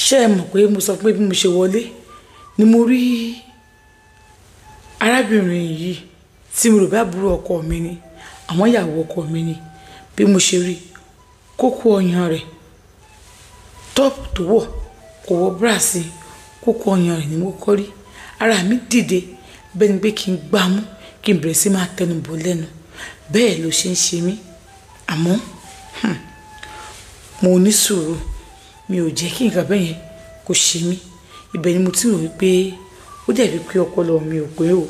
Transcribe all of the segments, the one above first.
Ṣé ẹ mọ̀ pé mo sọ pé bí mo ṣe wọlé ni mo rí arábìnrin yìí tí mo rò bá àbúrò ọkọ mi ni, àmọ́ ìyàwó ọkọ mi ni. Bí mo ṣe rí kókó ọyàn rẹ̀, top tó wọ̀ kò wọ bra sí, kókó ọyàn rẹ̀ ni mo kọ́ rí. Ara mi dìde bẹ́ẹ̀ ni pé kí n gbámú, kí n bẹ̀rẹ̀ sí máa tẹnubọ̀ lẹ́nu. Bẹ́ẹ̀ ló ṣe ń ṣe mí. Àmọ́, mo ní sùúrù, mi ò jẹ́ kí nǹkan bẹ́ẹ̀ yẹn kó ṣe mí. Ibẹ̀ ni mo ti rò wípé ó dàbí pé ọpọlọ mi ò pé o.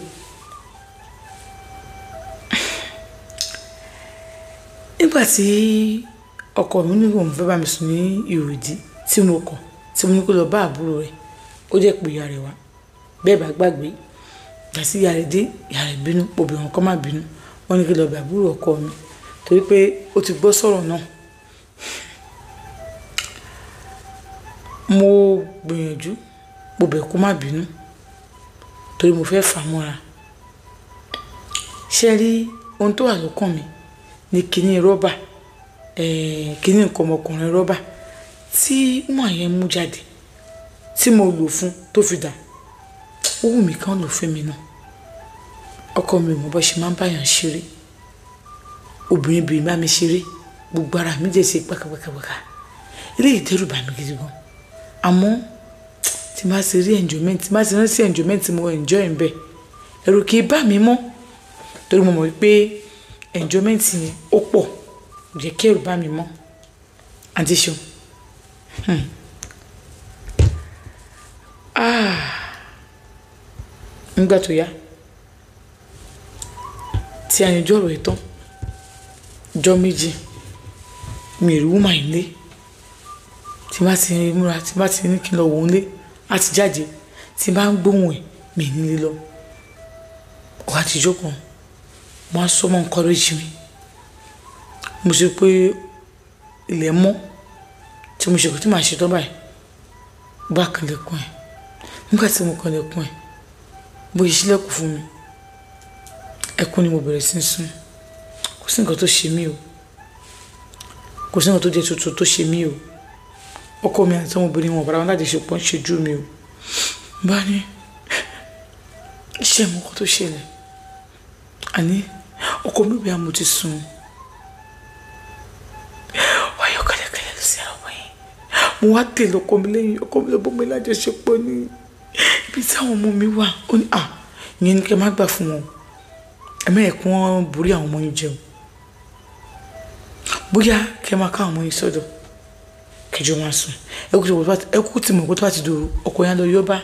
Nígbà tí ọkọ mi ní òun fẹ́ bá mi sùn ní ìròdì tí mo kọ̀, tí mo ní kó lọ bá àbúrò rẹ̀, ó jẹ́ pé ìyá rẹ̀ wá. Bẹ́ẹ̀ bá gbàgbé, ìgbà tí ìyá rẹ̀ dé, ìyá rẹ̀ bínú, obìnrin kan má bínú. Wọ́n ní kí lọ bá àbúrò ọkọ mi torí pé ó ti gbọ́ sọ̀rọ̀ náà. Mo gbìyànjú, mo bẹ̀ kó má bínú torí mo fẹ́ fà mọ́ra. Ṣé rí ohun tó wà lọ́kàn mi ni kíní rọ́bà, kíní nǹkan ọmọkùnrin rọ́bà tí woman yẹn mú jáde tí mo lò fún tó fi dà. Ó wù mí kán lò fún mi náà. Ọkọ mi ò mọ̀ bó ṣe máa ń bá èèyàn ṣeré. Obìnrin bìnrin bá mi ṣeré, gbogbo ara mi jẹ́ ṣe pàkàpàkàpàkà. Eléyìí dẹ́rù bà mí gidi gan. Àmọ́ tí màá ṣe rí enjoyment, tí màá ṣe rántí enjoyment tí mo enjoy ń bẹ, ẹ̀rù kì í bà mí mọ́ torí mo mọ̀ wípé enjoyment yẹn ó pọ̀, kò jẹ́ kí ẹ̀rù bà mí mọ́. Àǹtí Ṣeun. Nígbà tó yá, tí a yanjú ọ̀rọ̀ yìí tán, ọjọ́ méjì, mi ò rí woman yìí nílé. Tí màá ti múra, tí màá ti ní kí n lọ wò ó nílé, a ti jáde. Tí màá ń gbóhùn ẹ̀, mi ò ní lè lọ. Ó wá ti jókòó, mo wá sọ mọ́ encourage mi. Mo ṣe pé ilẹ̀ mọ́ tí mo ṣe kó tí màá ṣe tán báyìí. Bá kanlẹ̀kùn ẹ̀. Nígbà tí mo kanlẹ̀kùn ẹ̀, bó ṣe ṣílẹ̀kùn fún mi, ẹkún ni mo bẹ̀rẹ̀ sí ní sun. Kò sí nǹkan tó ṣe mí o. Kò sí nǹkan tó jẹ́ tuntun tó ṣe mí o. Ọkọ mi àti ọmọbìnrin wọn bára wọn lájọṣepọ̀ ń ṣe jú mi o. Bá ní, ṣé mo nǹkan tó ṣẹlẹ̀? Àní, ọkọ mi bí a mo ti sun. Wáyọ̀ kẹ́lẹ́kẹ́lẹ́ lọ sí àwọn yẹn. Mo wá tẹ̀lé ọkọ mi lẹ́yìn, ọkọ mi lọ bọ́ mi lájọṣepọ̀ ní ibi tí àwọn ọmọ mi wà. Ó ní, à, ìyẹn ni kí ẹ má gbà fún wọn. Ẹ má yẹ kí wọ́n borí àwọn ọmọ yín jẹun. Bóyá kí ẹ máa ká àwọn ọmọ yín sọ́dọ̀, kẹjọ máa sùn. Ẹ kú tí mọ̀ pé tó bá ti dòru, ọkọ yẹn lọ yọ bá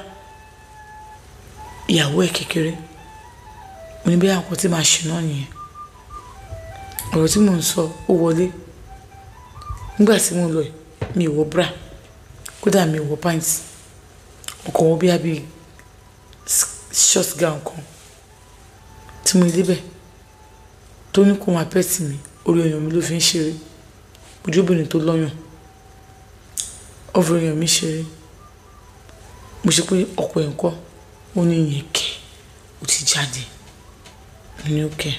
ìyàwó ẹ̀ kékeré. Mo ní bí àwọn nǹkan tí màá ṣe náà nìyẹn. Ọ̀rọ̀ tí mò ń sọ ó wọlé. Nígbà tí mò ń lọ yìí, mi ò wọ bra, kódà mi ò wọ pants. Ọkọ wọn bí i short gown kan tí mo dé bẹ̀ tó ní kó máa pet mi, orí ọyàn mi ló fi ń ṣeré. Ojú obìnrin tó lọ́yàn, ó fi orí ọyàn mi ṣeré. Mo ṣe pé ọkọ ẹ̀ ń kọ́, ó ní ìyẹn kẹ̀, ó ti jáde. Mo ní okay.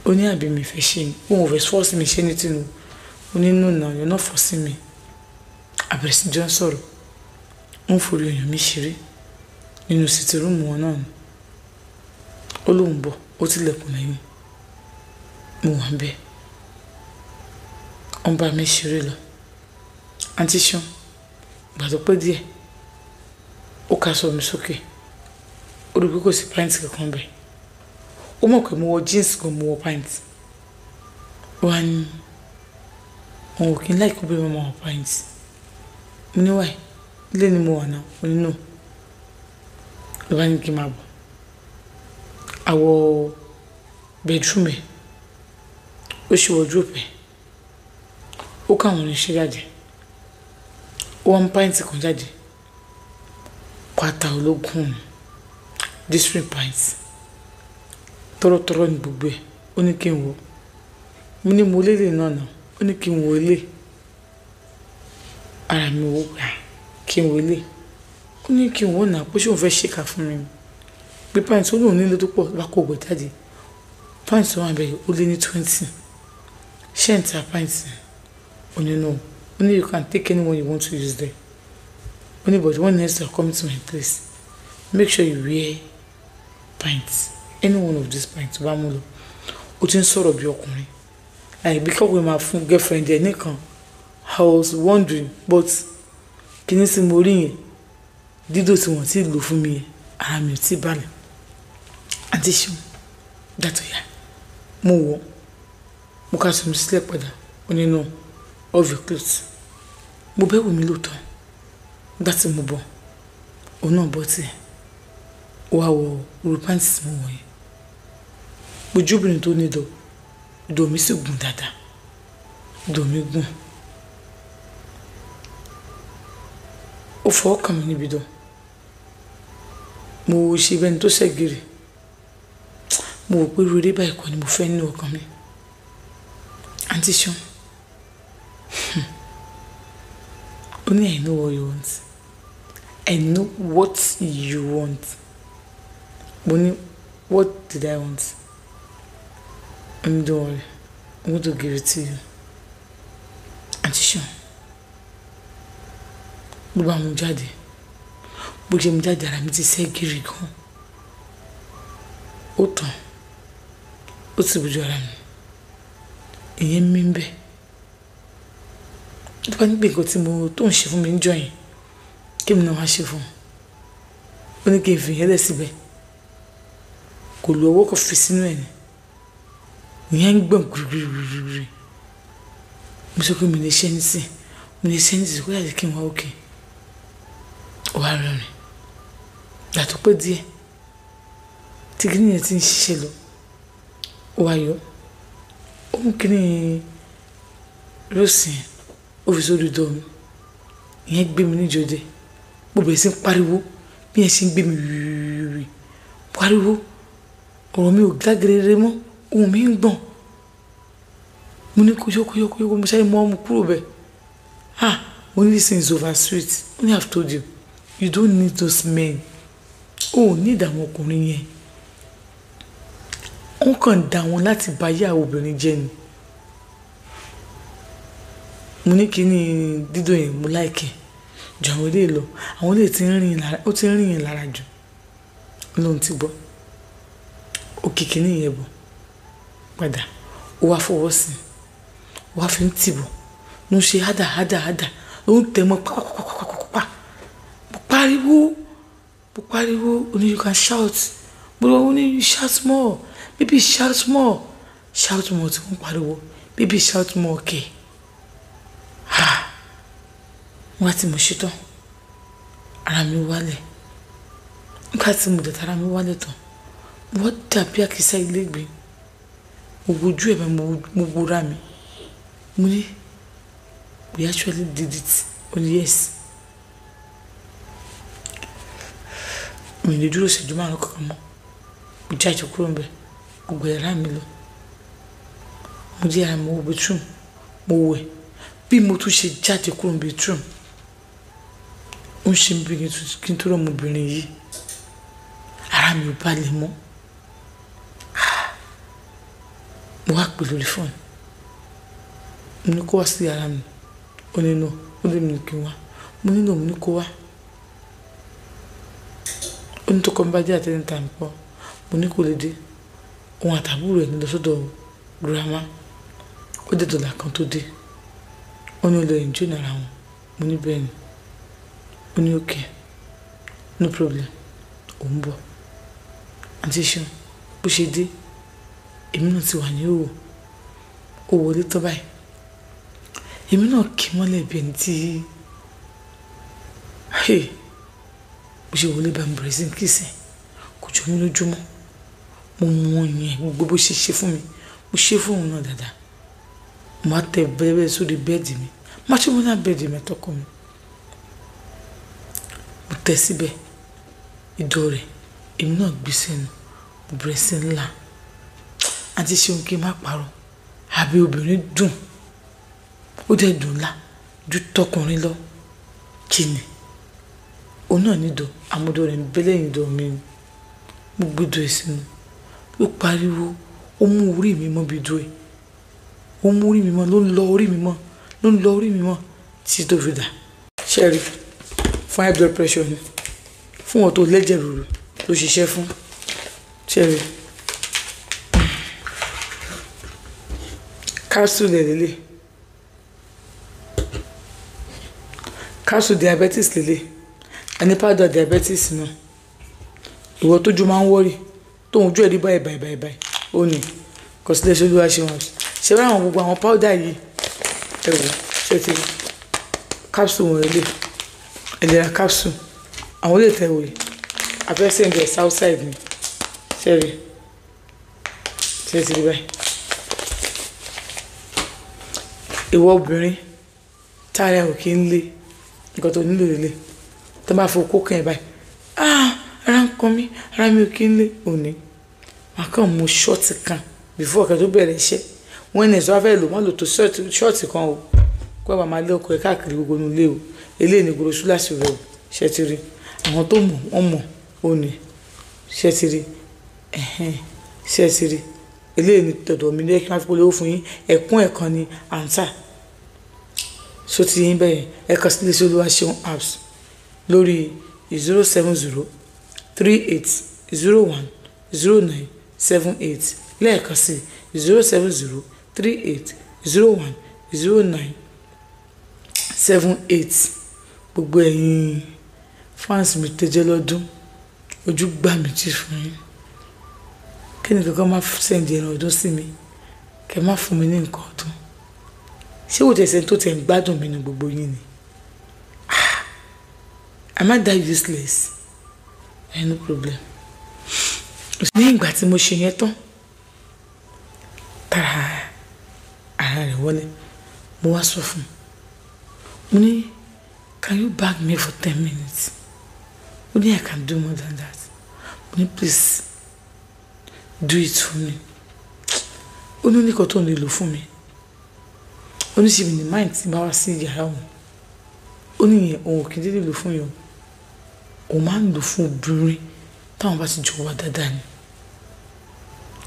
Ó ní àbí mi fẹ́ ṣe ni, òun ò fẹ́ force mi ṣe anything o. Ó ní no now, you're not forcing me. A bẹ̀rẹ̀ sí jọ ń sọ̀rọ̀. Ó ń fi orí ọyàn mi ṣeré nínú sitting room wọn náà ni. Ó lóun bọ̀, ó ti lẹ̀kùn lẹ́yìn. Mo wà níbẹ̀. Ó ń bá mi ṣeré lọ. Àǹtí Ṣeun, ìgbà tó pẹ́ díẹ̀, ó ka aṣọ mi sókè. Ó rí pé kò sí pant kankan bẹ́ẹ̀. Ó mọ̀ pé mo wọ jeans gan, mo wọ pant. Ó wá ní, òun ò kí ń like kóbìnrin máa wọ pant. Mo ní why? Ilé ni mo wà náà. Ó ní no. Ló bá ní kí n máa bọ̀. A wọ bedroom ẹ̀, ó ṣí wardrobe ẹ̀, ó ká àwọn irinṣẹ́ jáde. Ó wá mú pant kan jáde. Pátá ológun district pant. Tọ́rọ́tọ́rọ́ ní gbogbo ẹ̀. Ó ní kí n wọ̀. Mo ní mo lélẹ̀ náà náà. Ó ní kí n wọ̀ ilé. Ara mi wò pé kí n wọ̀ ilé. Ó ní kí n wọ̀ náà pé ṣé òun fẹ́ ṣèkà fún mi. Pé pant ó lóun nílé tó pọ̀ bá kó gbẹ jáde. Pant wà bẹ́ẹ̀ ó lé ní 20. Ṣé ẹ̀ ń ta pant? Ó ní no. Ó ní you can take anyone you want to use there. Ó ní but when next you are coming to my place, make sure you wear pants, any one of these pants tó bá mú lọ. Ó ti ń sọ̀rọ̀ bí ọkùnrin, àìbí kọ́kùnrin máa fún girlfriend ẹ̀ nìkan. I was wondering, but kíní tí mo rí yẹn, dídò tí wọ́n ti lò fún mi yẹn, ara mi ò tí balẹ̀. Àǹtí Ṣeun, dàtọ̀ yá, mo wọ̀, mo ká sọmi sílẹ̀ padà. Ó ní no, off your clothes. Mo bẹ́ wù mí lóòótọ́. Nígbà tí mo bọ̀, òun náà bọ́ tiẹ̀, ó wá wọ irú pants tí mo wọ̀ yẹn. Mo jẹ́ obìnrin tó ní ìdọ̀, ìdọ̀ mi sì gùn dáadáa, ìdọ̀ mi gùn. Ó fọwọ́ kàn mí níbi ìdọ̀. Mo ṣe bí ẹni tó ṣẹ̀gìrì. Mo wò pé irú eré báyìí kọ́ ni mo fẹ́ nínú ọkàn mi. Àǹtí Ṣeun, ó ní I know what you want. I know what you want. Mo ní what did I want? Ó ní don't worry, I'm going to give it to you. Àǹtí Ṣeun, ló bá mú jáde. Bó ṣe mú jáde, ara mi ti ṣẹ́gìrì gan. Ó tàn, ó sì bójú ara mi. Ìyẹn mí ń bẹ̀. Tó bá ní pé nǹkan tí mo tó ń ṣe fún mi ń jọ yẹn, kí èmi náà wá ṣe fún un. Ó ní kí n fi ìyẹn lẹ̀ síbẹ̀. Kò lo ọwọ́ kan fi sínú ẹ̀ ni. Ìyẹn ń gbọ̀n gbìrìgbìrìgbìrì. Mo sọ pé mi lè ṣe anything, mi lè ṣe anything, kó yà kí n wá òkè. Ó wá rẹ́rìn. Ìgbà tó pẹ́ díẹ̀, tí kíní yẹn ti ń ṣiṣẹ́ lọ, ó wá yọ. Ó mú kíní róòsì yẹn, ó fi sórí ìdọ̀ mi. Ìyẹn gbé mi níjọdẹ. Mo bẹ̀rẹ̀ sí ń pariwo bí ìyẹn ṣe ń gbé mi wìwìwìwì. Pariwo, ọ̀rọ̀ mi ò dágerere mọ́, ohùn mi ń gbọ̀n. Mo ní kó yọ, kó yọ, kó yọ, mo sáré mú ọmú kúrò bẹ́ẹ̀. Ah, mo ní this thing is over sweet. Ó ní I've told you, you don't need those men. O ò ní ìdààmú ọkùnrin yẹn. Wọ́n kàn dá wọn láti bá ayé àwọn obìnrin jẹ́ ni. Mo ní kíní dídò yẹn, mo like ẹ̀ ju àwọn eléyìí lọ. Àwọn eléyìí ti ń rìn lára, ó ti ń rìn yẹn lára jù. Ó lóhun ti gbọ́. Ó kí kíní yẹn bọ̀ padà. Ó wá fọwọ́ sí i. Ó wá fi ń tì bọ̀. Ló ń ṣe hádà hádà hádà. Ló ń tẹ̀ mọ́ pàpàpàpàpàpà. Mo pariwo, mo pariwo. Ó ní you can shout. Mo lọ, ó ní you shout more. Baby shout more. Shout more tí wọ́n pariwo. Baby shout more okay. Ha! Nígbà tí mo ṣetán, ara mi wálẹ̀. Nígbà tí mo dẹ̀ ara mi wálẹ̀ tán, mo wá dàbí àkísà ilé ìgbé. Mo wojú ẹ̀ báyìí, mo wora mi. Mo ní we actually did it. Ó ní yes. Mi ò lè dúró ìṣẹ́jú márùn-ún kankan mọ́. Mo jáde kúrò níbẹ̀. Mo gba yàrá mi lọ. Mo dé yàrá mi, mo wọ bedroom, mo wẹ̀. Bí mo tún ṣe jáde kúrò ní bedroom, ó ń ṣe mí bí kí n tó rí ọmọbìnrin yìí. Ara mi ò balẹ̀ mọ́. Mo wá pè lórí fóònù. Mo ní kó wá sí yàrá mi. Ó ní no, ó lé mi ní kí n wá. Mo ní no, mo ní kó wá. Ó ní tó kọ́ mi bá dé at any time kọ́. Mo ní kó lè dé. Òun àtàbúrò ẹ̀ ní lọ sọ́dọ̀ grandma. Ó dé dọ̀là kan tó dé. Ó ní ó lọ enjoy ara wọn. Mo ní bẹ́ẹ̀ ni. Ó ní okay, no problem. Òun bọ̀. Àǹtí Ṣeun, bó ṣe dé, èmi náà ti wà ní ìhòòhò. Ó wọlé tán báyìí. Èmi náà kì í mọ́lẹ̀ bí ẹni tí, hey, bó ṣe wọlé bá mi bẹ̀rẹ̀ sí ní kiss ẹ̀. Kò jọ mí lójú mọ́. Mo mọ ìyẹn gbogbo bó ṣe ṣe fún mi. Mo ṣe fún òun náà dáadáa. Mo máa tẹ bẹ́rẹ́ sórí bẹ́ẹ̀dì mi. Matrimonial bẹ́ẹ̀dì mi àtọkọ mi. Mo tẹ síbẹ̀. Ìdọ̀ rẹ̀, èmi náà gbé sẹ́nu. Mo bẹ̀rẹ̀ sí ń là. Àǹtí Ṣeun, kí n má parọ́. Àbí obìnrin dùn. Ó dẹ̀ dùn ńlá ju tọkùnrin lọ. Kí ni? Òun náà ní ìdọ̀. Àmọ́dọ̀ rẹ̀ ń bẹ́ lẹ́yìn ìdọ̀ mi ni. Mo gbé ìdọ̀ ẹ̀ sínú. Ó pariwo. Ó mú orí mi mọ́ bí ìdọ̀ ẹ̀. Ó mú orí mi mọ́, ló ń lọ orí mi mọ́, ló ń lọ orí mi mọ́. Tí tó fi dà ṣẹ́ẹ̀rì fún high blood pressure ni, fún wọn tó lẹ́jẹ̀ rúru ló ṣiṣẹ́ fún. Ṣẹ́ẹ̀rì capsule lélẹ̀, capsule diabetes lélẹ̀, ẹni powder diabetes náà. Ìwọ tójú máa ń wọ́rì, tóun ojú ẹ̀ rí báyìí báyìí báyìí báyìí, ó ní kọsílẹ̀ ṣe olúwa ṣe wọn. Ṣe wá àwọn gbogbo àwọn powder yìí, ẹ wò ṣe ti capsule wọn lélẹ̀, ẹ̀lẹ́ra capsule àwọn lè tẹ̀ wòye àfẹ́sẹ̀ ẹ̀ southside ni. Ṣẹ́ẹ̀rì ṣe ti rí báyìí. Ìwọ obìnrin tára ò kí ń lé nǹkan tó nílò lélẹ̀, tó bá fọ kó kàn ẹ́ báyìí, ah ara ń kan mí, ara mi ò kí ń lé, òní màá kàn mú ṣọ́ọ̀tì kan before ọ̀kẹ́ tó bẹ̀rẹ̀ iṣẹ́. Wọ́n ní ẹ̀sọ́ wá fẹ́ lò má lò tó ṣọ́ọ̀tì kan o, kó ẹ̀ bá máa lé ọkọ ẹ̀ káàkiri gbogbo inú ilé o. Eléyìí ni gbòòrò ṣúláṣí rẹ o. Ṣẹ́ ti rí àwọn tó mọ̀ wọ́n mọ̀, òní ṣẹ́ ti rí ẹ̀hẹ́n ṣẹ́ ti rí. Eléyìí ni tọ̀dọ̀ mi lẹ́yìn kí wọ́n fi polówó fún yín. Ẹ̀kún ẹ̀kan ni àǹtà so ti yín bẹ́ẹ̀. Ẹ kàn sí iléeṣẹ́ Olúwaṣeun apps lórí 070 38 01 09 78, lẹ́ẹ̀kan sí 070 38 01 09 78. Gbogbo ẹ̀yin fans mi tẹ́jẹ́ lọ́dún, ojú gbà mí tì fún yín. Kí ni kankan máa sẹ́ndì ẹran ọdún sí mi, kẹ má fún mi ní nǹkan ọdún. Ṣé wò tẹ̀sẹ̀ tó tẹ̀ ń gbádùn mi ní gbogbo yín ni? Am I that useless? No problem. Ní ìgbà tí mo ṣe yẹn tán, tara ara rẹ̀ wọlé, mo wá sọ fún un. Mo ní, can you bag me for 10 minutes? Ó ní I can do more than that. Mo ní please do it for me. Ó ní nǹkan tó ń lè lò fún mi. Ó ní ṣe mi ní mind tí bá wá sí yàrá òun. Ó ní ìyẹn òun ò kí ń dédé lò fún yàn. Òun máa ń lò fún obìnrin táwọn bá ti jọ wá dáadáa ni.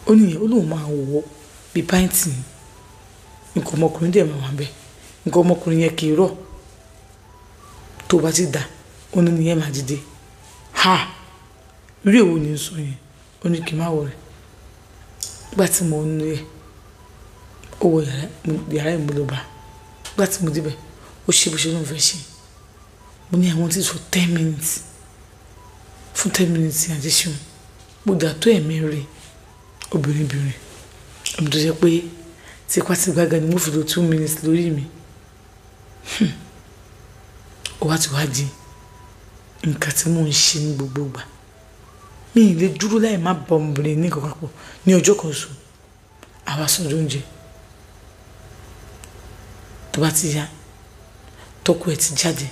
Ó ní ìyẹn ó lóun máa wọ̀ bí pàǹtì ni. Nǹkan ọmọkùnrin dẹ̀ máa wà ńbẹ̀. Nǹkan ọmọkùnrin yẹn kì í rọ̀. Tó bá ti dà, ó ní ìyẹn máa dìde. Ha! Irú èwo ni ń sọ yẹn? Ó ní kí n má worry. Nígbà tí mo ń lé, ó wọ yàrá ẹ̀ mo lọ bá. Nígbà tí mo dé bẹ̀, ó ṣe bó ṣe lóun fẹ́ ṣe. Mo ní I want it for 10 minutes. Fún 10 minutes àti ṣeun. Mo dà tó ẹ̀mí rẹ̀ obìnrin bìnrin. Ẹ̀mí tó jẹ́ pé tipátipá gan ni mo fi lo 2 minutes lórí mi. Ó wá ti wá di nǹkan tí mò ń ṣe ní gbogbo ìgbà. Mi ì lè dúró láì má bá ọmọbìnrin ní nǹkan papọ̀ ní ọjọ́ kan ṣoṣo. Àwa sọdún oúnjẹ. Tó bá ti yá, tọkọ ẹ̀ ti jáde.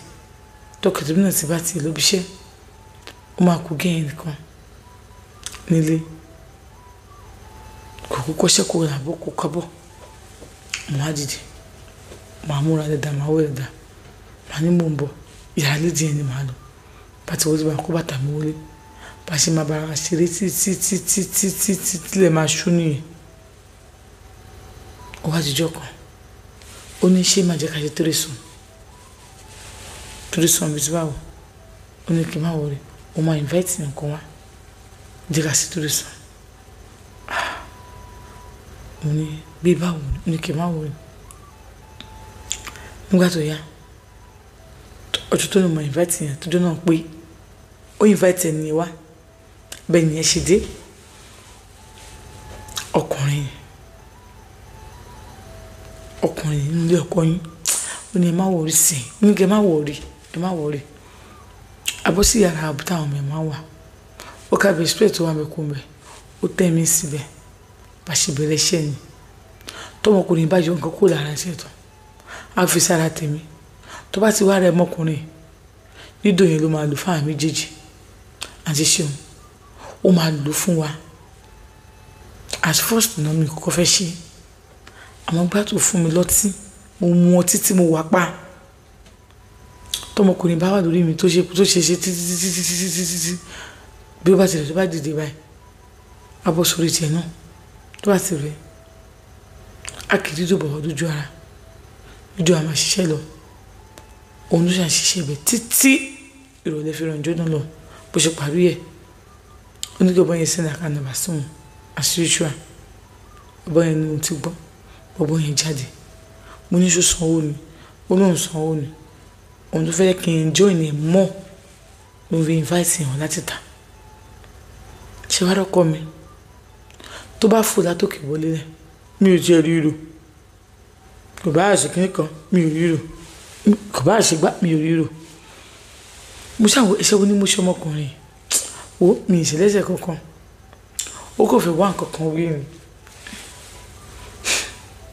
Tọkọ tèmi náà ti bá ti lọ ibi iṣẹ́. Ó máa kú gẹ́yìn nìkan nílé. Kò kú kọ́ṣẹ́ kó rà bó kó kábọ̀. Mo á dìde. Màá múra dáadáa, màá wẹ̀ dáadáa. Màá ní mò ń bọ̀. Yàrá lédi yẹn ni màá lọ. Bá ti wọlé, màá kó bàtà mi wọlé. Bá ṣe máa bára wa ṣeré títí títí títí títí tílẹ̀ máa ṣú nìyẹn. Ó wá dijọ́ kan. Ó ní ṣé máa jẹ́ ká ṣe threesome. Threesome bí ti báwo. Ó ní kí n má worry. Ó máa invite nǹkan wá. Jẹ́ ká ṣe threesome. Mo ní bí báwo ni? Ó ní kí n má worry. Nígbà tó yá, ọjọ́ tó ní mo invite yẹn, tọ́jọ́ náà pé ó invite ẹni wá. Bẹ́ẹ̀ ni ẹ ṣe dé. Ọkùnrin, ọkùnrin nínú ilé ọkọ yín. Ó ní ẹ má worry sí i. Ó ní kí ẹ má worry, ẹ má worry. A bọ́ sí yàrá àbútá àwọn ọmọ ẹ̀ máa wà. Ó ká bẹ̀ spray tó wà ńbẹ̀ kó ńbẹ̀. Ó tẹ́ mi síbẹ̀. Bá ṣe bẹ̀rẹ̀ iṣẹ́ ni. Tọmọkùnrin bá yọ nǹkan kúrò lára iṣẹ́ tán, á fi sára tèmi. Tó bá ti wá rẹ ọmọkùnrin, dídò yẹn ló máa lò fún àwọn méjèèjì. Àti ṣeun, ó máa lò fún wa. At first náà mi kọ́kọ́ fẹ́ ṣe. Àmọ́ gbà tó fún mi lọ́tí, mo mu ọtí tí mo wà pa. Tọmọkùnrin bá wà lórí mi tó ṣe ṣe títí títí títí títí títí. Bí ó bá ti rẹ̀ tó bá dìde báyìí, á bọ́ sórí tiẹ̀ náà. Tó bá ti rẹ̀, á kì í dídò bọ̀wọ̀ dójú ara. Dídò a máa ṣiṣẹ́ lọ. Òun ló ṣàn ṣiṣẹ́ ibẹ̀ títí ìrọ̀lẹ́ fi ràn jóná lọ. Bó ṣe parí ẹ̀, ó ní kí ọ̀bọ yẹn send account number sí òun as usual. Ọ̀bọ yẹn ni mo ti gbọ́. Ọ̀bọ yẹn jáde. Mo ní ṣó sanwó ni. Ó lóun sanwó ni. Òun tó fẹ́ kí n join ẹ̀ mọ́ ló fi invite hàn láti ta. Ṣé wàá rọ́kọ mi? Tó bá fò látòkè wọlé lẹ̀, mi ò tiẹ̀ ríro. Kò bá àṣẹ kìíní kan, mi ò ríro. Kò bá àṣẹ gbá, mi ò ríro. Mo ṣàwọ̀ ẹṣẹ́ wo ni mo ṣe ọmọkùnrin. Wo mi ì ṣe lẹ́sẹ̀ kankan. Ó kò fẹ́ wá nǹkan kan wí ni.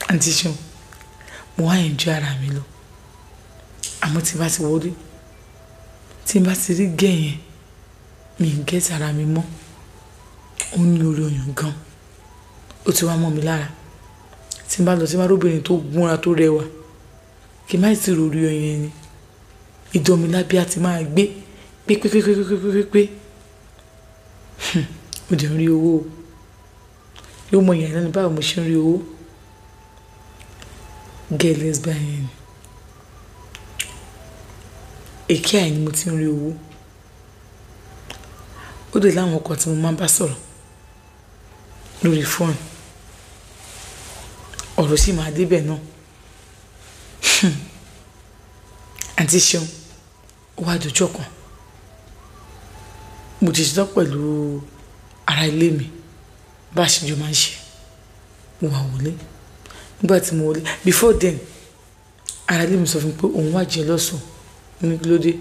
Àǹtí Ṣeun, mo wá enjoy ara mi lọ. Àmọ́ tí n bá ti wọlé, tí n bá ti rí gẹ̀ yẹn, mi ì get ara mi mọ́. Ó ní orí ọyàn gan. Ó ti wá mọ́ mi lára. Tí n bá lọ, tí n bá rí obìnrin tó múra tó rẹwà, kí n má tí ì rí orí ọyàn yẹn ni. Ìdán mi lábẹ́ á ti máa gbé pé pé pé pé pé pé pé. Mo dẹ̀ ń rí owó. Yóò mọ ìyàlẹ́nu báwo mo ṣe ń rí owó. Girl lesbian yẹn ni. Èké àì ní mo ti ń rí owó. Ó dè láwọn ọkọ tí mo máa ń bá sọ̀rọ̀ lórí fóònù. Ọ̀rọ̀ sì máa dé bẹ̀ náà. Àǹtí Ṣeun, ó wá dojú ọ̀kan. Mo ti ṣetán pẹ̀lú ará ilé mi. Bá ṣe jọ máa ń ṣe. Mo wà wọlé. Nígbà tí mo wọlé, before then, ará ilé mi sọ fún mi pé òun wà jealous. Mo ní kí ló dé?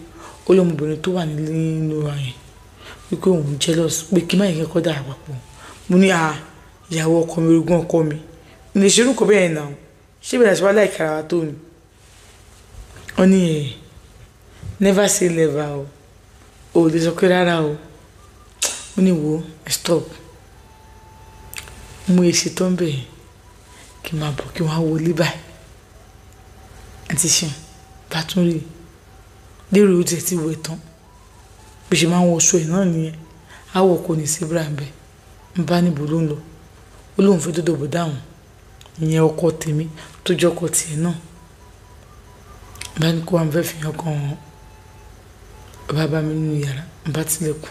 Ó lọ́mọbìnrin tó wà nínú wa yẹn wípé òun jealous pé kí má yẹ kó dà papọ̀. Mo ní à, ìyàwó ọkọ mi, orogún ọkọ mi. Mo lè ṣe irú nǹkan bẹ́ẹ̀ náà. Ṣé ìbẹ̀rẹ̀ ṣe wá like ara wa tó ni? Ó ní ẹ̀, never say never o. O ò lè sọ pé rárá o. Mo ní wo, stop. Mo lè ṣe tán bẹ́ẹ̀ kí n máa bọ̀ kí wọ́n á wọlé báyìí. Àǹtí Ṣeun, bá tún rí i. Lérò ó tiẹ̀ ti wẹ̀ tán. Bí ṣe máa ń wọṣọ ẹ̀ náà nìyẹn. Àwọ̀ kò ní sí bra ńbẹ. N bá níbo ló ń lọ. Ó lóun fẹ́ dọ́dọ̀ bọ̀dá òun. Ìyẹn ọkọ tèmi tó jẹ́ ọkọ tiẹ̀ náà. N bá ní kó wá, mo fẹ́ fi hàn kan hàn. Ó bá bá mi nínú yàrá, n bá tilẹ̀kùn.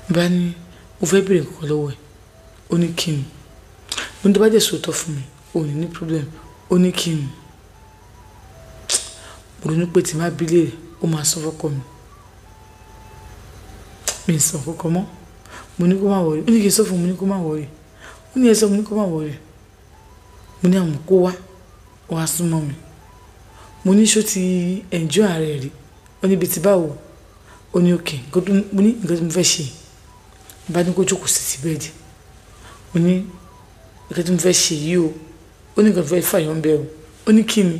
N bá ní mo fẹ́ bèrè nǹkan lọ́wọ́ ẹ̀. Ó ní kí ni? Mo ní tó bá jẹ́ sòótọ́ fún mi, ò ní ní problem. Ó ní kí ni? Mo ronú pé tí n bá bí léèrè, ó máa sọ fọ́kọ mi. Mi ò sọ nǹkan mọ́. Mo ní kó má worry. Ó ní kí n sọ fún un, mo ní kó má worry. Ó ní ẹ sọ, mo ní kó má worry. Mo ní àmọ́ kó wá, ó wá súnmọ́ mi. Mo ní ṣó ti enjoy ara ẹ̀ rí. Ó ní bí ti báwo. Ó ní okay. Mo ní nǹkan tí mo fẹ́ ṣe. Mo bá ní kó jókòó sí ti bẹ́ẹ̀dì. Mo ní nǹkan tí mo fẹ́ ṣe yìí o. Ó ní nǹkan tí mo fẹ́ fàyọ̀ ń bẹ o. Ó ní kí ni?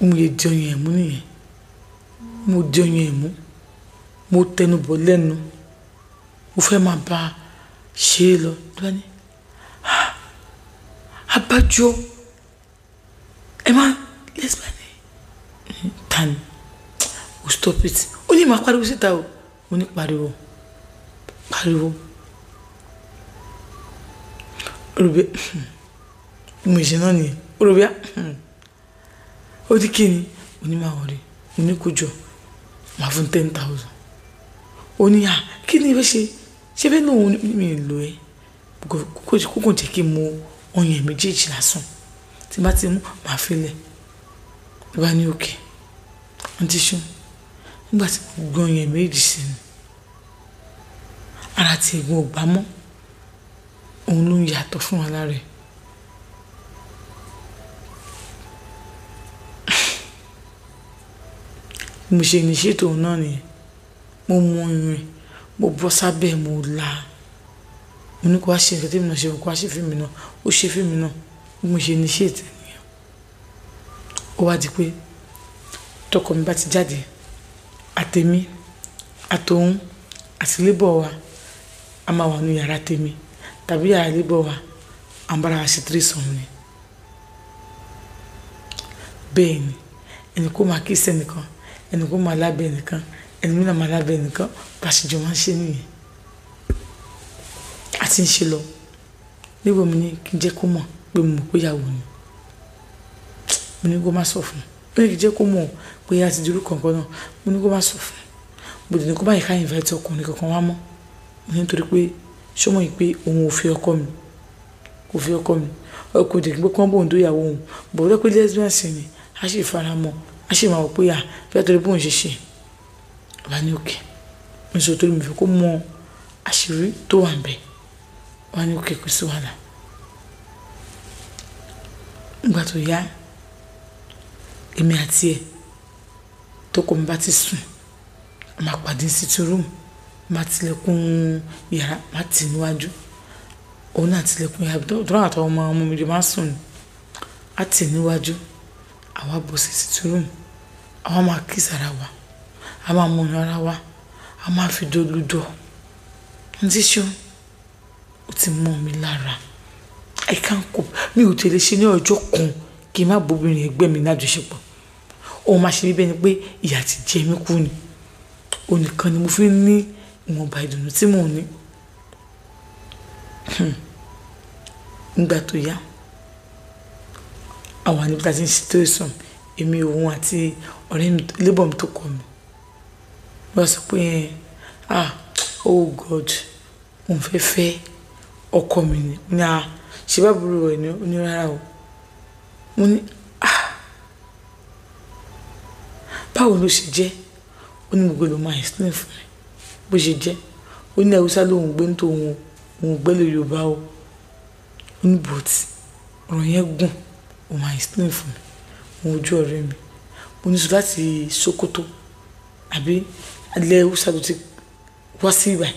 Mo lè di ọyàn ẹ̀ mú nìyẹn. Mo di ọyàn ẹ̀ mú. Mo tẹnubọ̀ lẹ́nu. Mo fẹ́ máa bá a ṣe é lọ. Ló bá ní, ah, abájọ. Ẹ má lesbian ni. Ta ni? Oh, stop it. Ó ní màá pariwo síta o. Mo ní pariwo. Pariwo. Olùbí, mo ṣe náà nìyẹn. Olùbí, ó ní kí ni? Mo ní má worry. Mo ní kó jọ. Màá fún 10,000. Ó ní à, kí ni ìfẹ́ ṣe? Ṣé fẹ́ lóun ní mi lò ẹ́? Kó kàn jẹ́ kí n mu ọyàn méjèèjì lásán. Tí n bá ti mú, màá fi lẹ̀. Ló bá ní okay. Àǹtí Ṣeun, nígbà tí mo gbé ọyàn méjèèjì sẹ́nu, ara ti ẹ̀gbọ́n ò gbá mọ́. Òun ló ń yàtọ̀ fún wa lára ẹ̀. Mo ṣe initiate òun náà nìyẹn. Mo mú ọyàn ẹ̀, mo bọ́ sábẹ́, mo là. Mo ní kó wá ṣe nǹkan tí èmi náà ṣe, kó wá ṣe fún mi náà. Ó ṣe fún mi náà. Bí mo ṣe initiate nìyẹn. Ó wá di pé tọkọ mi bá ti jáde, àtèmi, àtòun, àti labour wa, a máa wà nínú yàrá tèmi tàbí yàrá labour wa, à ń bá ara wa ṣe threesome ni. Bẹ́ẹ̀ ni, ẹni kó máa kiss ẹnìkan, ẹni kó máa lábẹ́ ẹnìkan, ẹni mìíràn máa lábẹ́ ẹnìkan, bá ṣe jọ máa ń ṣe nìyẹn. A ti ń ṣe lọ. Labour mi ní kí n jẹ́ kó mọ̀ pé mo mọ̀ pé ìyàwó ni. Mo ní kó má sọ fún un. Ó ní kí jẹ́ kó mọ̀ pé a ti dirú kankan náà. Mo ní kó má sọ fún un. Mo dẹ̀ ní kó má yẹ ká invite ọkùnrin kankan wá mọ́. Mo ní nítorí pé ṣé ó mọ̀ pé òun ò fi ọkọ mi, kò fi ọkọ mi. Ọkọ òdì pé kí wọ́n bóun dó ìyàwó òun. But ó jẹ́ pé lesbian sì ni, a sì fara mọ́, a sì máa wò pé à, bí torí bóun ṣe ṣe. Bá ní okay. Mo sọ torí mi fẹ́ kó mọ àṣírí tó wà níbẹ̀. Wọ́n ní okay, kò sí wàhálà. Nígbà tó yá, èmi àti ẹ̀ tó kọ mi bá ti sùn, a máa pàdé ní sitting room, máa tilẹ̀kùn yàrá, máa tì níwájú. Òun náà tilẹ̀kùn yàrá, tó rán àtàwọn ọmọ ọmọ mi jọ máa ń sùn ni. A tì níwájú, àwa bọ́ sí sitting room, àwa máa kiss ara wa, a máa mú ọyàn ara wa, a máa fi dolúdọ̀. Aunty Ṣeun, ó ti mọ́ mi lára. I can't cope. Mi ò tẹ̀lé ṣe ní ọjọ́ kan kí n má bá obìnrin ẹgbẹ́ mi ní àjọṣepọ̀. Ó máa ṣe mí bẹ́ẹ̀ ni pé ìyà ti jẹ mí kú ni. Òun nìkan ni mo fi ń ní ìwọ̀nba ìdùnnú tí mò ń ní. Nígbà tó yá, àwa níbi tí a ti ń ṣe threesome, èmi òun àti ọ̀rẹ́ mi, labour mi tó kọ mi. Ó wá sọ pé, ah, oh God, òun fẹ́ fẹ́ ọkọ mi ni. Mo ní, ah, ṣé bá àbúrò rẹ̀ ni? Ó ní rárá o. Mo ní, ah, báwo ló ṣe jẹ́? Ó ní gbogbo ló máa explain fún mi bó ṣe jẹ́. Ó ní Hausa lóun gbé ní tòun o, òun ò gbé lè Yorùbá o. Ó ní but ọ̀rọ̀ yẹn gùn, ó máa explain fún mi. Mo wojú ọ̀rẹ́ mi. Mo ní sọ láti Sokoto àbí ilẹ̀ Hausa ló ti wá sí ibà.